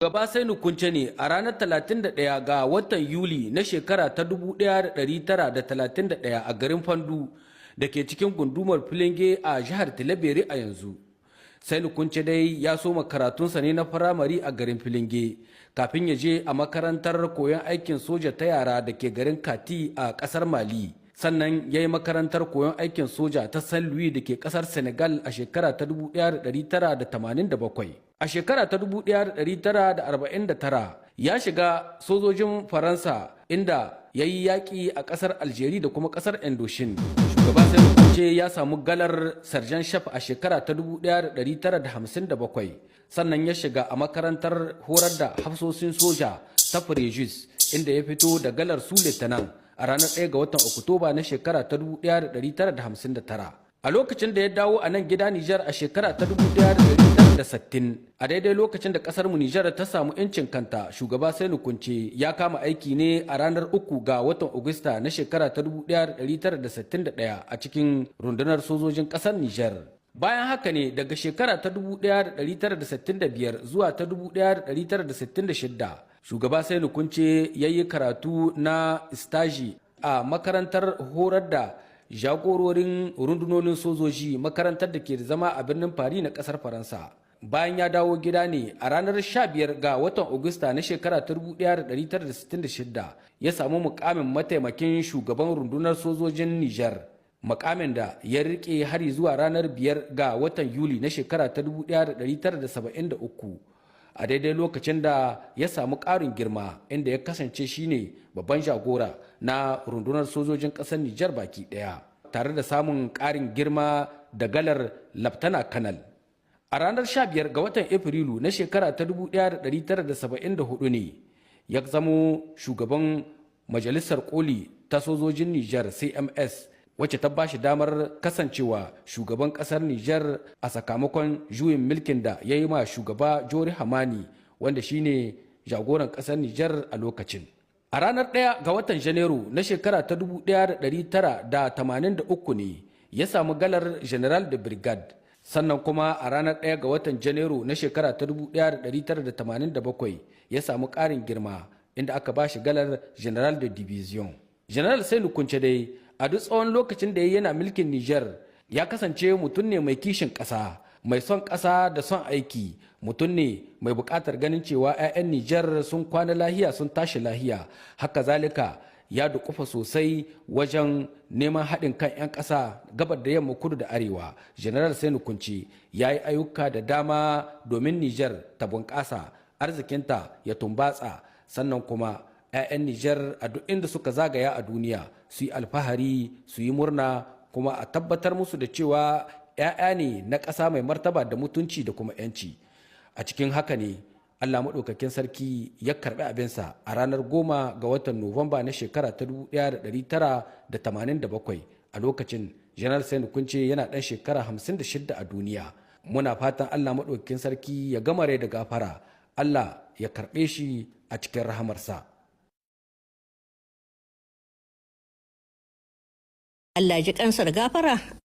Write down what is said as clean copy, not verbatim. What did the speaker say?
Shugaba Seyni Kountché ne a ranar 31 ga watan Yuli na shekara ta 1931 a garin Fandu da ke cikin gundumar Filinge a jihar Tillabéri a yanzu. Seyni Kountché dai ya soma karatunsa ne na firamare a garin Filinge kafin ya je a makarantar koyon aikin soja ta yara da ke garin Kati a kasar Mali. Sannan ya yi makarantar koyon aikin soja ta Saint Louis da ke kasar Senegal a shekara ta 1987. A shekara ta 1949 ya shiga sojojin Faransa, inda ya yi yaƙi a ƙasar Algeria da kuma ƙasar Indochine. Shugaba Seyni Kountché ya samu galar sergent chef a shekara ta 1957. Sannan ya shiga a makarantar horar da hafsoshin soja ta Fréjus, inda ya fito da galar sous-lieutenant a ranar 1 ga watan Oktoba na shekara ta 1959. A lokacin da ya dawo a nan gida Nijar a shekara ta 1960, a daidai lokacin da kasar mu Nijar ta samu 'yancin kanta, shugaba Seyni Kountché ya kama aiki ne a ranar 3 ga watan Agusta na shekara ta 1961 a cikin rundunar sojojin kasar Nijar. Bayan haka ne daga shekara ta 1965 zuwa ta 1966, shugaba Seyni Kountché ya yi karatu na stage a makarantar horar da jagororin rundunonin sojoji, makarantar da ke zama a birnin Paris na kasar Faransa. Bayan ya dawo gida ne a ranar 15 ga watan Agusta na shekara ta 1966 ya samu mukamin mataimakin shugaban rundunar sojojin Nijar, mukamin da ya rike har zuwa ranar 5 ga watan Yuli na shekara ta 1973, a daidai lokacin da ya samu ƙarin girma, inda ya kasance shine babban jagora na rundunar sojojin ƙasar Nijar baki ɗaya, tare da samun ƙarin girma da galar laftana kanal. A ranar 15 ga watan Afrilu na shekara ta 1974 ne ya zamo shugaban Majalisar Koli ta Sojojin Nijar, CMS, wacce ta ba shi damar kasancewa shugaban kasar Nijar a sakamakon juyin mulkin da ya yi ma shugaba Jori Hamani, wanda shine jagoran kasar Nijar a lokacin. A ranar 1 ga watan Janairu na shekara ta 1983 ne ya samu galar Général de Brigade. Sannan kuma a ranar 1 ga watan Janairu na shekara ta 1987 ya samu ƙarin girma, inda aka ba shi galar Général de Division. Général Seyni Kountché dai, a duk tsawon lokacin da ya yana mulkin Nijar, ya kasance mutum ne mai kishin ƙasa, mai son ƙasa da son aiki, mutum ne mai buƙatar ganin cewa 'ya'yan Nijar sun kwana lahiya sun tashi lahiya. Haka zalika ya dukufa sosai wajen neman haɗin kan 'yan ƙasa, gabar da yamma, kudu da arewa. Général Seyni Kountché ya yi ayyuka da dama domin Nijar ta bunƙasa, arzikinta ya tumbatsa, sannan kuma 'ya'yan Nijar a duk inda suka zagaya a duniya su yi alfahari, su yi murna, kuma a tabbatar musu da cewa 'ya'ya ne na ƙasa mai martaba da mutunci da kuma 'yanci. A cikin haka ne Allah Maɗaukakin Sarki ya karɓi abinsa a ranar 10 ga watan Nuwamba na shekara ta 1987. A lokacin Général Seyni Kountché yana ɗan shekara 56 a duniya. Muna fatan Allah Maɗaukakin Sarki ya gama rai da gafara, Allah ya karɓe shi a cikin rahamarsa. Allah ji kansa da gafara.